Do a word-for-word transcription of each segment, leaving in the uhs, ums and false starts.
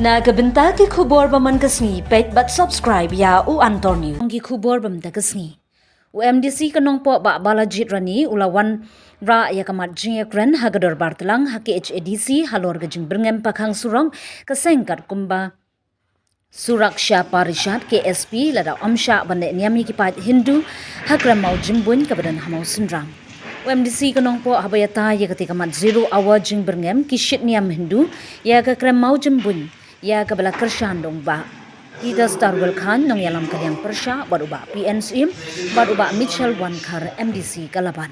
Na ka bynta ki khubor ba man ka sngi, peit bad subscribe ïa U Antor News. Ki khubor ba man ka sngi. U MDC ka Nongpoh Bah Balajied Rani u la wanrah ïa ka mat jingïakren ha ka dorbar tlang ha KHADC halor ka jingbyrngem pakhang surok ka seng katkum ba Suraksha Parishad, KSP, lada ym shah ban leh niam ïa ki paid Hindu ha krem Mawjymbuin kaba don ha Mawsynram. U MDC ka Nongpoh haba ïatai ïa katei ka mat zero hour jingbyrngem ki shit niam Hindu ïa ka krem Mawjymbuin ïa kaba la kyrshan da u Bah Titus Tarwel Chyne, nongïalam ka liang pyrshah, bad u Bah P N Syiem bad u Bah Michel Wankhar, MDC ka Laban.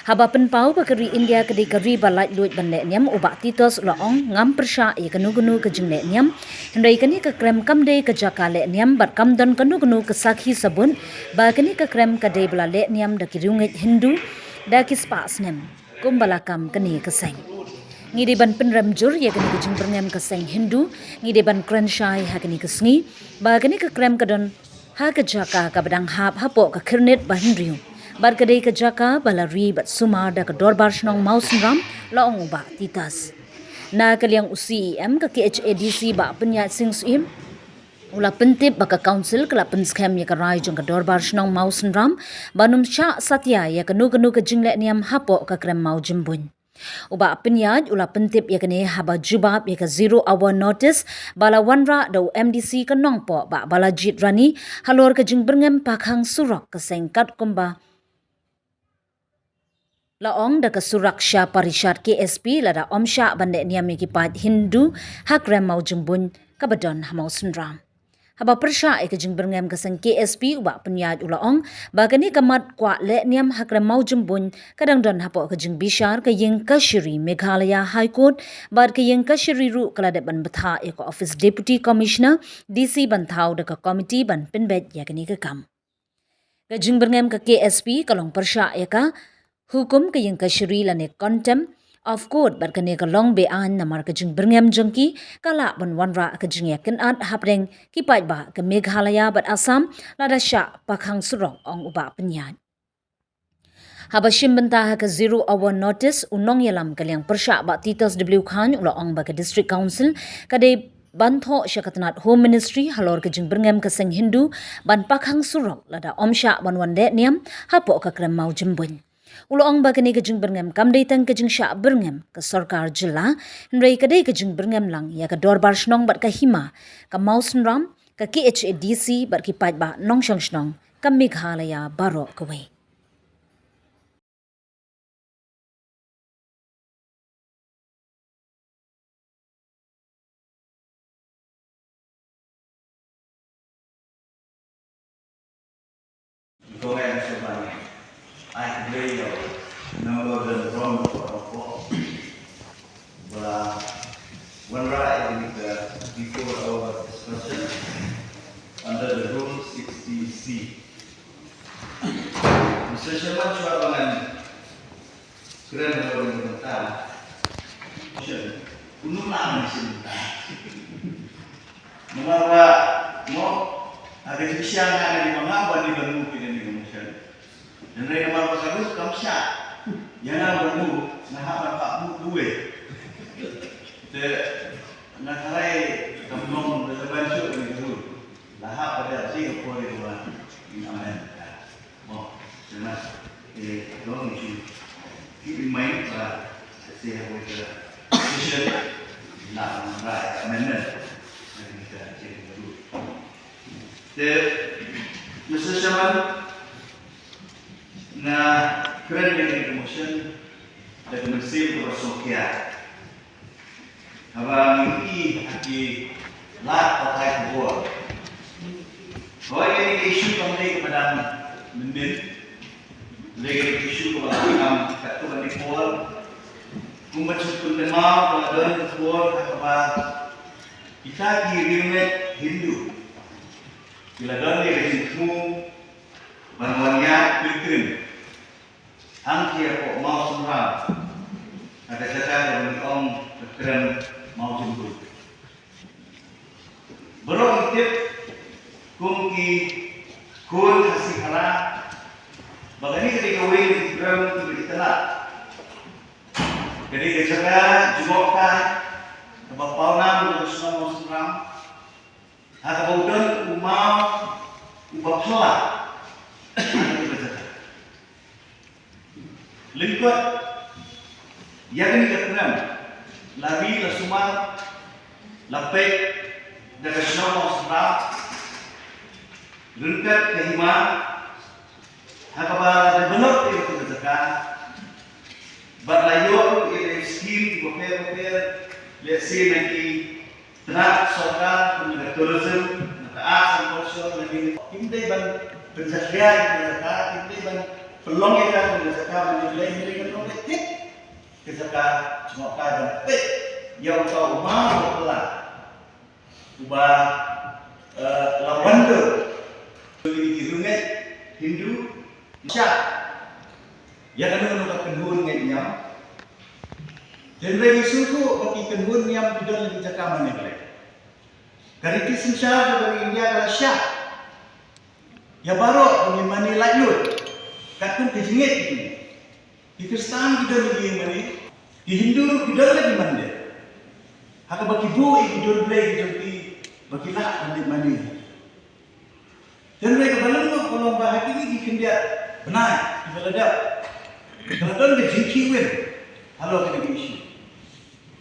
Haba pynpaw ba ka ri India ka dei ka ri ba laitluid ban leh niam, u Bah Titus u la ong, ngam pyrshah ïa kano kano ka jingleh niam, hynrei kane ka krem kam dei ka jaka leh niam bad kam don kano kano ka sakhi sabut ba kane ka krem ka dei ba la leh niam da ki riewngeit Hindu da ki spah snem, kumba la kam kane ka seng. Ngi dei ban pynrem jur ïa kane ka jingbyrngem ka seng Hindu, ngi dei ban kren shai ha kane ka sngi ba kane ka krem ka don ha ka jaka kaba dang hap hapoh ka khyrnit ba hynriew, bad ka dei ka jaka ba la ri bad sumar da ka Dorbar Shnong Mawsynram, la ong u Bah Titus. Na ka liang u CEM ka KHADC, Bah Pynïaid Sing Syiem, u la pyntip ba ka Council ka la pynskhem ïa ka rai jong ka Dorbar Shnong Mawsynram ban ym shah satia ïa kano kano ka jingleh niam hapoh ka krem Mawjymbuin. U Bah Pynïaid u la pyntip ïa kane haba jubab ïa ka zero hour notice ba la wanrah da u MDC ka Nongpoh Bah Balajied Rani halor ka jingbyrngem pakhang surok ka seng katkum ba la ong da ka Suraksha Parishad, KSP, lada ym shah ban leh niam ïa ki paid Hindu ha krem Mawjymbuin kaba don ha Mawsynram. Haba pyrshah ïa ka jingbyrngem ka seng KSP, u Bah Pynïaid u la ong ba kane ka mat kwah leh niam ha krem Mawjymbuin ka dang don hapoh ka jingbishar ka Ïing Kashari Meghalaya High Court, bad ka Ïing Kashari ruh ka la dep ban bthah ïa ka Office Deputy Commissioner, DC, ban thaw da ka komiti ban pynbeit ïa kane ka kam. Ka jingbyrngem ka KSP ka long pyrshah ïa ka hukum ka Ïing Kashari lane contempt of court, bad kane ka long beaiñ namar ka jingbyrngem jong ki ka lah ban wanrah ka jingïakynad hapdeng ki paidbah ka Meghalaya bad Assam lada shah pakhang surok, ong u Bah Pynïaid. Haba shim bynta ha ka zero hour notice, u nongïalam ka liang pyrshah Bah Titus W Chyne u la ong ba ka District Council ka dei ban thoh sha ka tnat Home Ministry halor ka jingbyrngem ka seng Hindu ban pakhang surok lada ym shah ban wan leh niam hapoh ka krem Mawjymbuin. U la ong ba kane ka jingbyrngem kam dei tang ka jingshah byrngem ka sorkar jylla, hynrei ka dei ka jingbyrngem lang ïa ka Dorbar Shnong bad ka Hima ka Mawsynram, ka KHADC bad ki paidbah nongshong shnong ka Meghalaya baroh kawei. Kong Eng Shabani, ai khublei ïa u Member Dendron Nongpoh ba wanrah ïa kane ka before our discussion under the Rule sixty C. Mister Chairman, shuwa ba ngan kren halor kane ka bynta, kumno ngan shim bynta? Namar ba, mo, ha ka jingshisha nga nga dei ma nga ba dei ban move ïa kane ka motion. Hynrei namar ba ka ruh kam shah ïa nga ban move, nga hap ban move duwai. Te nga tharai kam long relevant shuh kane ka ruh. La hap ban da dei ka por ïa ka ban amend. Mo, shuwa, eh, long issue. Keep in mind ba, eh, sa kawei ka session, la wanrah amendment. Te, Mister Chairman, nga kren ïa kane ka motion da ka mynsiem kaba sngewkhia. Haba ngi ïohi ha ki lad pathai khubor, hooid, kane ka issue kam dei kaba dang mynnin. Dei ka issue kaba la kham katto katne por. Kumba shu pynkynmaw ba la don ka por ha kaba kita ki riewngeit Hindu ki la don ïa ka jingthmu ban wan ïaid pilgrim hangtei hapoh Mawsynram, ha ka jaka kaba ngi ong ka krem Mawjymbuin. Baroh ngi tip kum ki khun Khasi Khara ba kane ka dei kawei na ki krem kiba itynnad. Ka dei ka jaka jngohkai, Kaba pawnam ka shnong Mawsynram, ha kaba u don u maw uba phylla. Lyngkot ïa kane ka program, la ri la sumar, la peit da ka shnong Mawsynram, ryngkat ka hima, ha kaba la develop ïa ka jaka, bad la ïoh ïa ki skim kiba pher bapher, lehse na ki tnat sorkar kum na ka tourism, na ka arts and culture, na ki, kim dei ban pynjakhlia ïa ka jaka, kim dei ban pynlong ïa ka kum na ka jaka ban ïa Blei, hynrei kan long lehse ka jaka jngohkai ban peit ïa uta u maw uba phylla, uba, eh, la wan dur. Ki riewngeit Hindu, sha ïa kano kano ka kynhun ngeit niam. Hynrei ngi sngewthuh ba ki kynhun niam ki don ha ki jaka mane Blei. Ka riti synshar kaba ri India ka la shah ïa baroh ba ngin mane laitluid katkum ka jingngeit. Ki Khristan ki don ha ki ïingmane, ki Hindu ruh ki don ha ki mandir, ha kaba ki buh ïa ki dur Blei ki jong ki ba ki lah ban leit mane. Hynrei kaba lyngkot ka long ba ha kine ki khyndiat bnai kiba la dep, ka la don ka jingkhih win halor kine ki issue.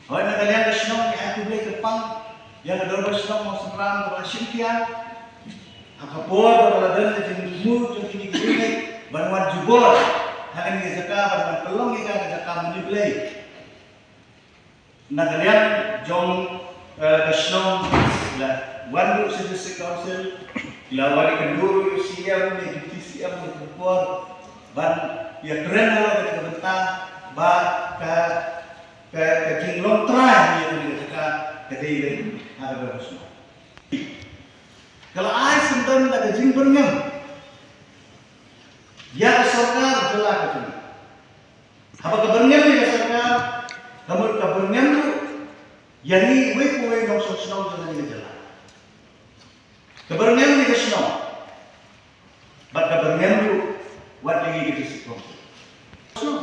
Hooid, na ka liang ka shnong ngi ai khublei kyrpang ïa ka Dorbar Shnong Mawsynram kaba la shim khia ha ka por ba la don ka jingthmu jong kine ki riewngeit ban wan jubor ha kane ka jaka, ban wan pynlong ïa ka jaka mane Blei. Na ka liang jong, eh, ka shnong, la wan ruh sha District Council, la wan ïakynduh ruh ïa u C E M, ïa u Deputy C E M, ïa u por ban ïakren halor kane ka bynta ba ka, ka, ka jinglong trai ïa kane ka jaka ka dei lem ha kaba shnong. Ka la ai syndon da ka jingbyrngem ïa ka sorkar jylla ka jong ngi. Haba ka byrngem ïa ka sorkar, ka mut ka byrngem ruh ïa ngi uwei pa uwei u nongshong shnong jong kane ka jylla. Ka byrngem ïa ka shnong bad ka byrngem ruh wat ïa ngi ki District Council. Shnong.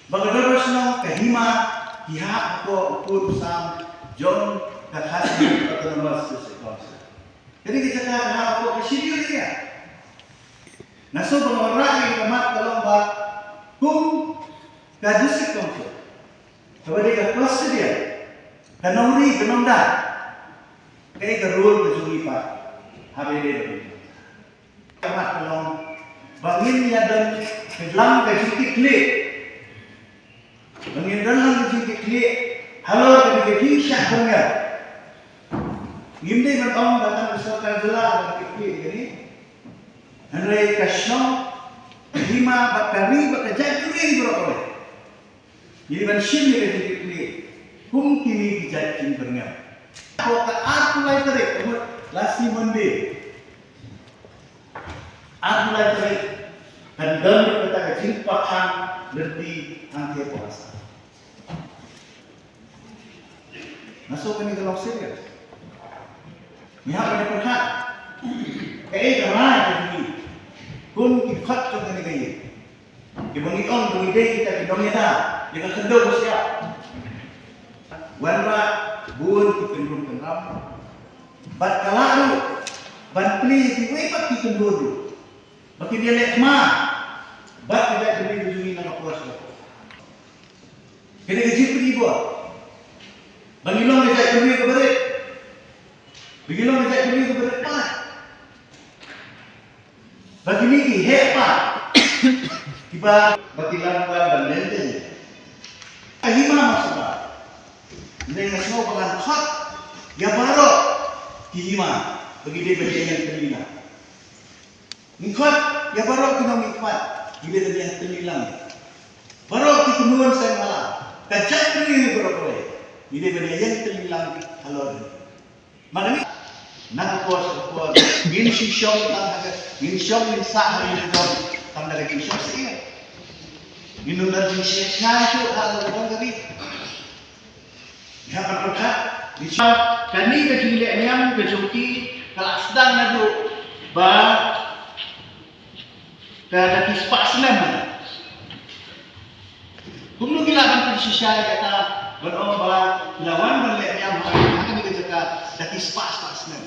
Ba ka Dorbar Shnong, ka hima, ki hap hapoh u pud u sam jong ka Khasi Hills Autonomous District Council. Kane ka jaka ka hap hapoh ka Scheduled Area. Nga sngewbha ban rah ïa ka mat ka long ba kum ka District Council, kaba dei ka custodian, ka nongri ka nongda, kaei ka role ka jong ngi pat haba ïadei bad ka mat ka long ba ngin ïa don ka lang ka jingkitkhlieh. Ba ngin don lang ka jingkitkhlieh halor kane ka jingshah byrngem. Ngim dei ban ong ba tang ka sorkar jylla ba ka kit kane. Hynrei ka shnong, ka hima bad ka ri bad ka jaitbynriew baroh kawei, ngi dei ban shim ïa ka jingkitkhlieh kum kine ki jait jingbyrngem. Hapoh ka arphew lai tarik, ka mut lashai Monday, arphew lai tarik, kan don ruh kata ka jingpyrkhat lynti hangtei hapoh Assam. Nga sngew kane ka long serious. Ngi hap ban pyrkhat kaei ka rai ka jong ngi kum ki khot jong kane ka ïing, kiba ngi ong ba ngi dei kita ki nongïada ïa ka khyndew ba shyiap. Wanrah bun ki kynrum kynram bad ka lah ruh ban plie ïa kiwei pat ki kynhun ruh ba kin ïaleh thma bad ka jaitbynriew ka jong ngi na ka por sha ka por. Kane ka jingpynbor ba ngi long ka jaitbynriew kaba rit, ba ngi long ka jaitbynriew kaba rit palat, ba kine ki heh palat kiba, ba ki lah ban ban leh. Ka hima Mawsynram, nga sngew ba ngan khot ïa baroh ki hima ba ki dei ban ïeng tylli lang. Ngi khot ïa baroh ki nongmihkhmat, ngi dei ban ïeng tylli lang. Baroh ki kynhun seng bhalang, ka jaitbynriew baroh kawei, ngi dei ban ïeng tylli lang halor. Mane na ka por sha ka por ngin shu shong tang ha ka, ngin shong ngin sah ha ka jong, tang da ka jingshong syier. Ngin ym don jingshngaiñ shuh halor ka jong ka ri. Ïa ka pyrkhat, di sha kane ka jingleh niam ka jong ki ka la sdang naduh ba ka da ki spah snem. Kumno ki lah ban pynshisha ïa kata Ban ong ba la wan ban leh niam ha kane ka jaka da ki spah spah snem.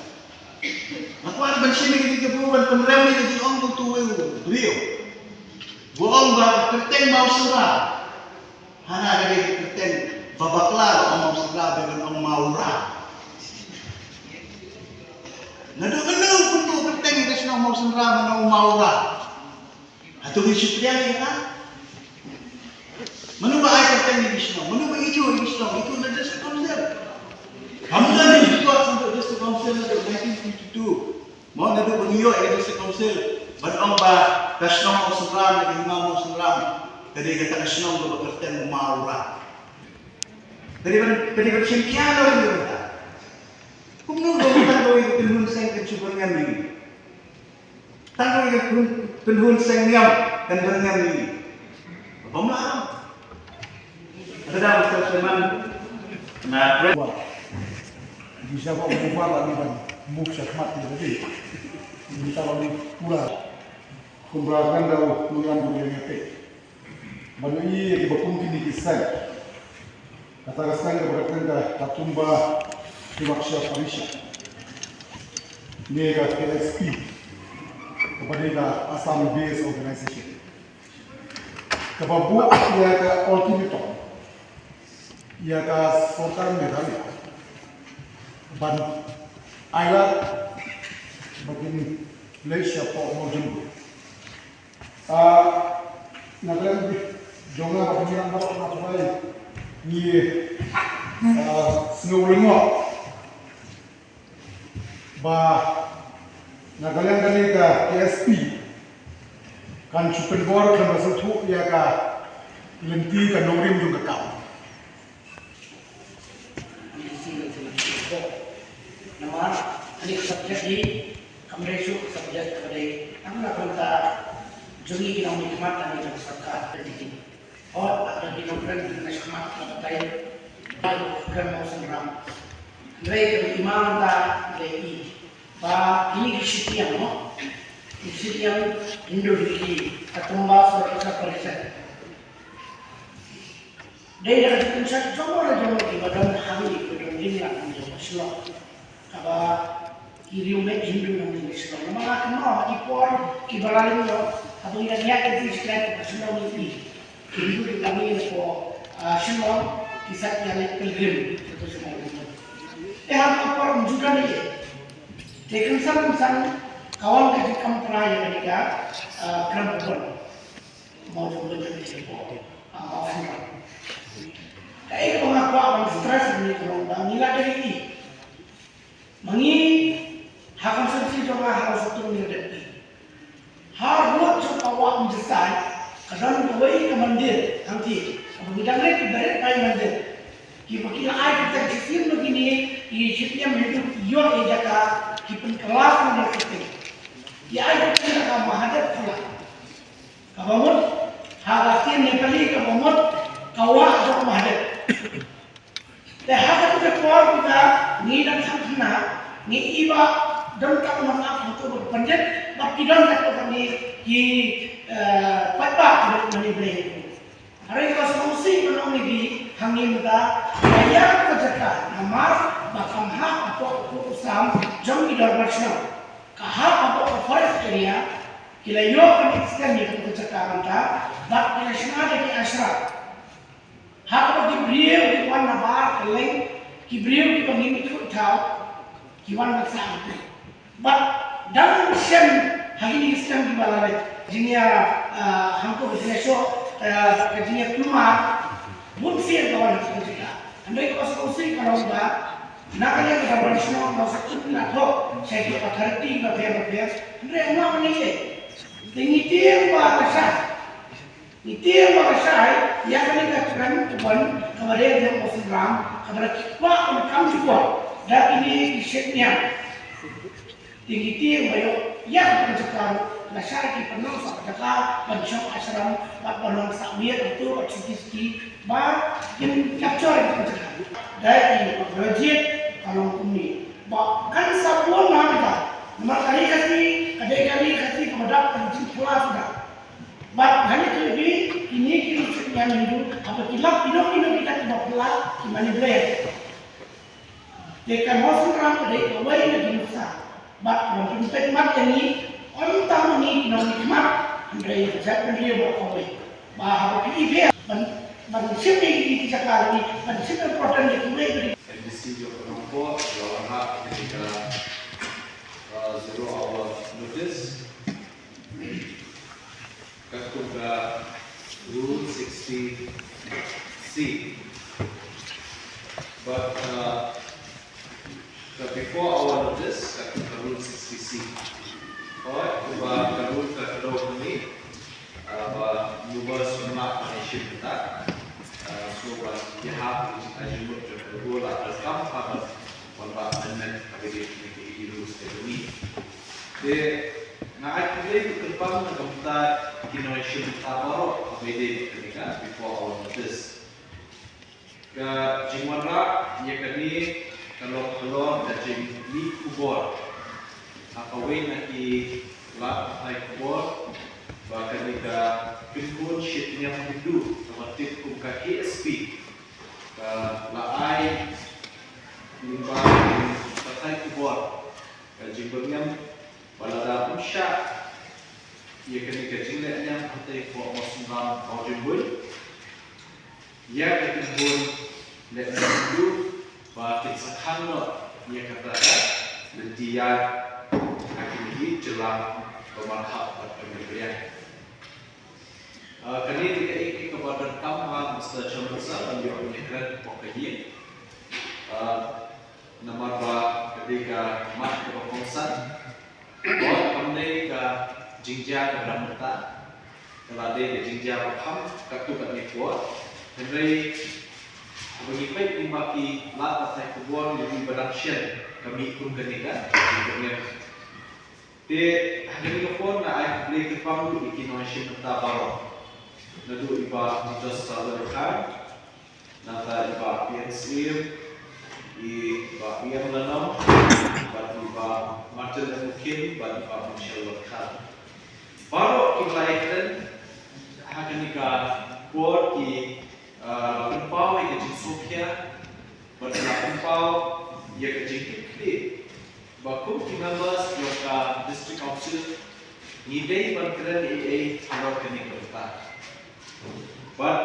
Nga kwah ban shim ïa kane ka bynta ban pynrem ïa ka jingong ka uwei u briew. U ong ba ka kyrteng Mawsynram, hana ka dei ka kyrteng ba bakla, ba ong Mawsynram, ba ban ong Mawra. Naduh mynno pynduh kyrteng ïa ka shnong Mawsynram, ban ong Mawra? Hato ngi shu pdiang ïa ka? Mano ba ai kyrteng ïa ka shnong? Mano ba ïoh ïa ka shnong? Ïoh na District Council. Kam don ïa ka shnong District Council naduh nineteen fifty-two. Mo, naduh ba ngi ïoh ïa ka District Council, ban ong ba ka shnong Mawsynram, ka hima Mawsynram, ka dei kata ka shnong kaba kyrteng Mawra. Ka dei ban, ka dei ban shim khia noh ïa ka. Kumno ba ngi tang kawei ka kynhun seng kan shu pynrem ïa ngi? Tang kawei ka kynhun, kynhun seng niam kan pynrem ïa ngi? Bym lah. Ka dei ba Mister Chairman, na pre- Wa. Di sa ba move la ni ban move shakhmat ni tadi. Di sa ba ni pura. Kumba kan da u ngan bu yang te. Ban ïohi ïa kiba kum kine ki seng. Kata ka seng kaba kyrteng ka Tatumba Tiwaksha Parishad. Ne ka K S P. Kaba dei ka Assam Based Organization. Kaba buh ïa ka ultimatum ïa ka sorkar Meghalaya ban ailad ba kin leit shapoh mawjong. Ah, na ka liang jong nga, ba ngi nang baroh na Jowai ngi, ah, sngew lyngngoh ba na ka liang kane ka K S P kan shu pynbor khlem da sngewthuh ïa ka lynti ka nongrim jong ka kam. Namar kane ka subject hi kam dei shuh ka subject kaba dei tang na ka bynta jong ngi ki nongmihkhmat, tang na ka bynta sorkar. Hooid, lada ki nongkren ki nang shakmat ka batai, ba ki kren Mawsynram. Hynrei ka dei ma mynta ka dei i ba kine ki shiteng, mo, ki shiteng Hindu hi ki, ka Tatumba Sorkar Parishad. Dei da ka jingpynshai jong la jong la kiba don ha ngi, kiba don ring lang jong ka shnong. Kaba ki riewngeit Hindu na ngi ka shnong. Namar nga kynmaw ha ki por kiba la lyngngoh, haba ngi dang ïaid ka jingshakri ka shnong ngi, ki Hindu ki la ngi na ko, ah, shnong, ki sait ïaleit pilgrim, ki to shnong Hindu. Te ha ka por ym ju don ei. Te kynsan kynsan ka wan ka jingkam trai ïa kane ka, ah, Gram Bhuban. Mawjong Bhuban te ko, ah, Mawsynram. Kaei kaba nga kwah ban stress hangne ka long ba ngi la dep i. Ma ngi ha constituency jong nga ha Mawsynram ngi la dep i. Ha rud jong ka wah Umjasai ka don kawei ka mandir hangtei kaba ngi dang rit ki barit kai mandir. Kiba ki la ai kyrteng shisien ba kine ki shiteng Hindu ïoh ïa jaka ki pynkylla ïa ka kyrteng. Ki ai kyrteng ïa ka Mahadev Khola. Kaba mut ha ka ktien Nepali kaba mut ka wah jong Mahadev. Te ha katu ka por kita ngi dang khynnah, ngi i ba don ka ummat hangto bad ka pandit bad ki don katto katne ki, eh, paidbah kiba mane Blei. Hynrei ka sngewsih ban ong ïa phi hangne mynta ba ïa ka jaka namar ba kam hap hapoh u sam jong ki dorbar shnong, ka hap hapoh ka forest area. Ki la ïoh ka extend ïa ka jaka mynta bad ki la shna da ki ashram. Ha kaba ki briew ki wan na bar kylleng, ki briew kiba ngim ithuh ithaw ki wan ban sah hangto. Bad dang shen ha kine ki snem kiba la leit, jingïa, ah, hangto ka jingïashoh, ah, ka jingïakulmar, bun sien ka wan ha ka jaka. Hynrei kaba sngewsih ka long ba na ka liang ka dorbar shnong la sa kut na thoh sha ki authority kiba pher bapher. Hynrei ym lah ban leh ei. Te ngi tieng ba ka sah Ngi tieng ba ka shai ïa kane ka Gram Bhuban kaba dei jong u Mawsynram kaba la ki kwah ban kam jubor da kine ki shet niam. Te ngi tieng ba ïoh ïa ka jaka ruh la shai ki pynlong sa ka jaka ban shong ashram bad ban long sah miet hato bad suki suki ba kin capture ïa ka jaka. Dei ïa ka graduate ka long kumne ba kan sa bun ha ka namar ka ri Khasi ka dei ka ri Khasi kaba dap ka jingphylla suda. Bad hangne to ïa phi, kine ki riewshit niam Hindu, haba ki lap ino ino kita kiba phylla, ki Mani Blei. Te ka Mawsynram ka dei kawei na ki nuksa. Bad ka ban pynpeit mat ïa ngi, ym tang ma ngi ki nongmihkhmat, hynrei ka jaitbynriew baroh kawei. Ba haba phi ïa ban, ban shim ïa ki jaka lane ban shim important ïa kiwei ki M D C jong ka Nongpoh, la wanrah ïa ka, uh, zero hour notice. Katkum ka Rule sixty C. But, uh, ka before hour notice, katkum ka Rule sixty C. Hooid, kumba ka rule ka kdew hangne, uh, ba u ba sumar ban ïashim bynta, uh, so ba ïahap ïa ka jingmut jong ka rule la ka kam ha ban wanrah amendment ha kane ka rules ka jong ngi. Te nga ai khublei kyrpang na ka bynta ki nongïashim bynta baroh kaba ïadei bad kane ka before hour notice. Ka jingwanrah ïa kane ka long halor ka jingmih khubor ha kawei na ki lad pathai khubor ba kane ka kynhun shitrhem Hindu kaba tip kum ka K S P ka la ai lyngba ki pathai khubor ka jingbyrngem ba lada ym shah ïa kane ka jingleh niam hangtei hapoh Mawsynram Awjaiñbui, ïa ka kynhun leh niam Hindu ba kin sa khang noh ïa kata ka lynti ïaid ha kine ki jylla ba markhap bad ka Meghalaya. Ah, kane dei kaei kaei kaba donkam ha Mister Chairman Sir ban ïoh ïakren hapoh ka ïing. Ah, namar ba ka dei ka mat kaba kongsan. Bad kam dei ka jingjia kaba dang mynta. Ka la dei ka jingjia ba kham katto katne por. Hynrei haba ngi peit lyngba ki lad pathai khubor ngi ïohi ba dang shen ka mih kum kane ka jingkyrmen. Te ha kane ka por nga ai khublei kyrpang ruh ïa ki nongïashim bynta baroh. Naduh i Bah Titosstarwell Chyne, nangta i Bah P N Syiem, i Bah Ian Lanong, bad i Bah Martin N Mukhim, bad i Bah Marshall Wankhar. Baroh kiba la ïakren ha kane ka por ki, ah, la pynpaw ïa ka jingsngewkhia bad la pynpaw ïa ka jingkitkhlieh ba kum ki members jong ka District Council ngi dei ban kren ei ei halor kane ka bynta. Bad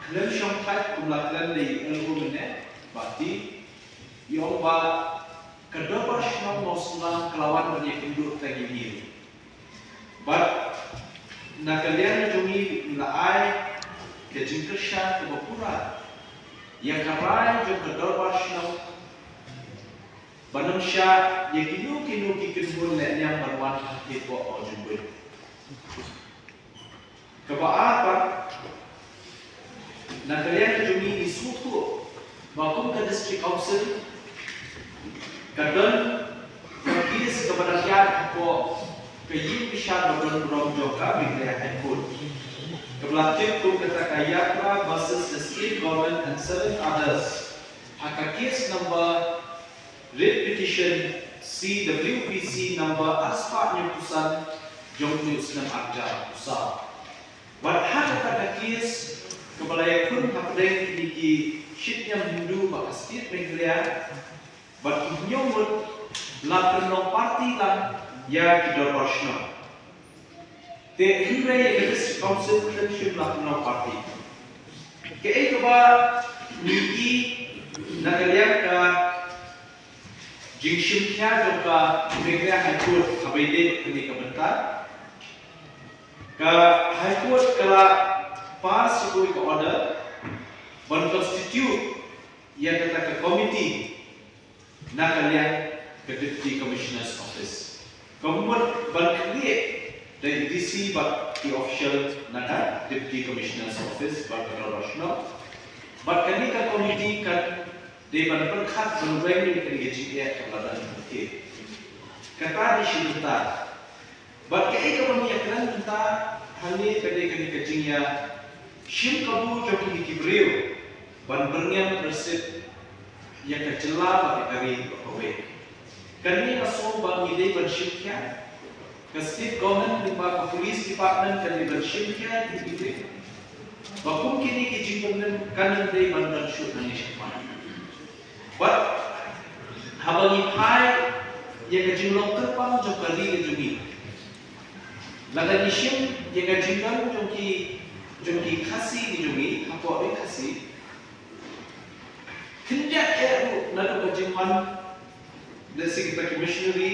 khlem shongthait kum la kren da i L O mynne, Bah T, i ong ba ka Dorbar Shnong Mawsynram ka la wan ban ïakynduh tang ïa ngi. Bad na ka liang jong ngi ngi la ai ka jingkyrshan kaba pura ïa ka rai jong ka Dorbar Shnong ban ym shah ïa kino kino ki kynhun leh niam ban wan ha kane ka por jong ngi. Kaba ar pat, na ka liang jong ngi ngi sngewthuh ba kum ka District Council ka don ka case kaba dang ïaid hapoh ka ïing bishar ba don burom jong ka Meghalaya High Court, kaba la tip kum kata ka Yatra versus the State Government and seven others. Ha ka case number, Writ Petition C W P C number arspah hynñiewphew san jong u snem arhajar arphew saw. Bad ha kata ka case kaba la ïakhun hapdeng kine ki shitrhem Hindu bad ka State Meghalaya, bad ki hynñiew ngut la pynlong party lang ïa ki Dorbar Shnong. Te hynrei ïa ka District Council khlem shym la pynlong party. Kaei kaba ngi i na ka liang ka jingshim khia jong ka Meghalaya High Court haba ïadei bad kane ka bynta. Ka High Court ka la pass ïa kawei ka order ban constitute ïa kata ka committee na ka liang ka Deputy Commissioner's Office. Ka mut ban khlieh da i D C bad ki official na ka Deputy Commissioner's Office bad ka Dorbar Shnong. Bad kane ka committee kan dei ban pyrkhat ban weng ïa kane ka jingeh kaba la dang pyrkhat. Kata dei shi bynta. Bad kaei kaba ngi ïakren mynta hangne ka dei kane ka jingïashim kabu jong kine ki briew ban byrngem byrsit ïa ka jylla bad ïa ka ri bad kawei. Kane nga sngew ba ngi dei ban shim khia. Ka state government lyngba ka police department ka dei ban shim khia kine ki briew. Ba kum kine ki jingpynlong kan ym dei ban don shuh nangne shakhmat. Bad haba ngi phai ïa ka jinglong kyrpang jong ka ri ka jong ngi, lada ngi shim ïa ka jingdon jong ki, jong ki Khasi ki jong ngi hapoh ri Khasi, khyndiat eh ruh naduh ka jingwan, lehse kita ki missionary,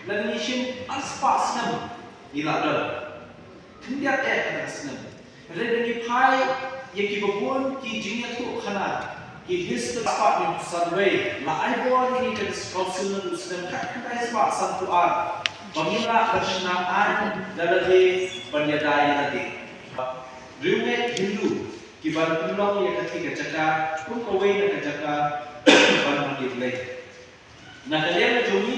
lada ngi shim arspah snem ngi la don. Khyndiat eh kata ka snem. Hynrei lada ngi phai ïa kiba bun ki jingïathuhkhana, ki history, spah hynñiewphew san wei la ai bor ïa ka District Council naduh u snem khatkhyndai spah sanphew ar ba ngin lah ban shna aiñ da lade ban ïada ïa lade. Riewngeit Hindu ki ban pynlong ïa kata ka jaka kum kawei na ka jaka ban mane Blei. Na ka liang jong ngi,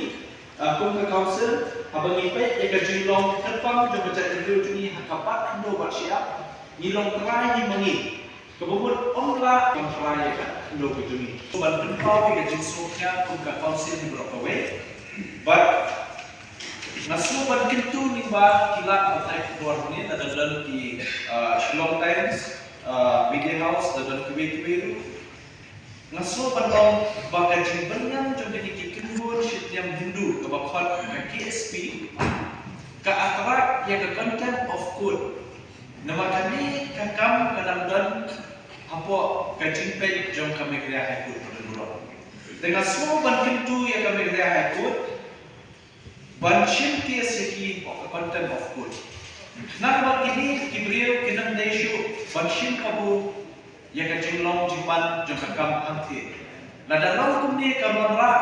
ah, kum ka council, haba ngi peit ïa ka jinglong kyrpang jong ka jaitbynriew jong ngi ha ka bat khyndew bat shyiap, ngi long trai ngi ma ngi. Kaba mut ym lah ban trai ïa ka khyndew ka jong ngi. Ban pynpaw ïa ka jingsngewkhia kum ka council hi baroh kawei. Bad nga sngew ban kyntu lyngba ki lad ba ai khubor hangne, lada don ki, ah, Shillong Times, ah, Media House, lada don kiwei kiwei ruh. Nga sngew ban ong ba ka jingbyrngiang jong kine ki kynhun shitrhem Hindu kaba khot ka K S P ka attract ïa ka contempt of court. Namar kane ka kam ka dang don hapoh ka jingpeit jong ka Meghalaya High Court ka dang don. Te nga sngew ban kyntu ïa ka Meghalaya High Court ban shim case ïa ki hapoh ka contempt of court. Khnang ba kine ki briew kin ym dei shuh ban shim kabu ïa ka jinglong jingman jong ka kam hangthie. Lada long kumne kan wanrah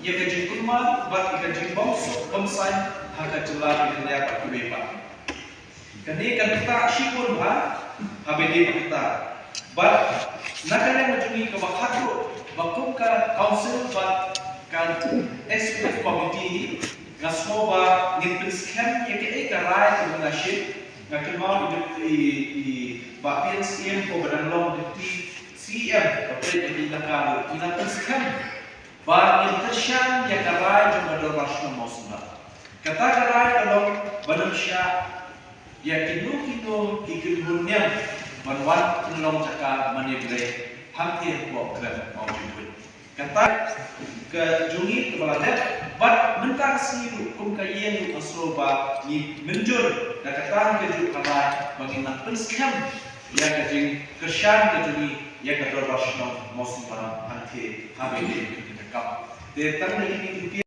ïa ka jingkulmar bad ïa ka jingbymsuk bymsaiñ ha ka jylla Meghalaya bad kiwei pat. Kane kan ktah shibun bha haba dei ba ktah. Bad na ka liang ka jong ngi kaba khatduh ba kum ka council bad ka executive committee, nga sngew ba ngin pynskhem ïa kaei ka rai kaba ngi la shim. Nga kynmaw i, i, i Bah P N Syiem ko ba dang long Deputy C E M ba peit ïa ka jaka ruh, ngi la pynskhem ba ngin kyrshan ïa ka rai jong ka Dorbar Shnong Mawsynram. Kata ka rai ka long ban ym shah ïa kino kino ki kynhun niam ban wan pynlong jaka mane Blei hangthie hapoh kren Mawjyngbun. Kata ka jong ngi kaba la dep, bad mynta ka sngi ruh kum ka ïing ruh nga sngew ba ngi mynjur da kata ka juh ka rai ba ngin nang pynskhem ïa ka jingkyrshan ka jong ngi ïa ka Dorbar Shnong Mawsynram hangthie haba ïadei bad kane ka kam. Te tang da kine ki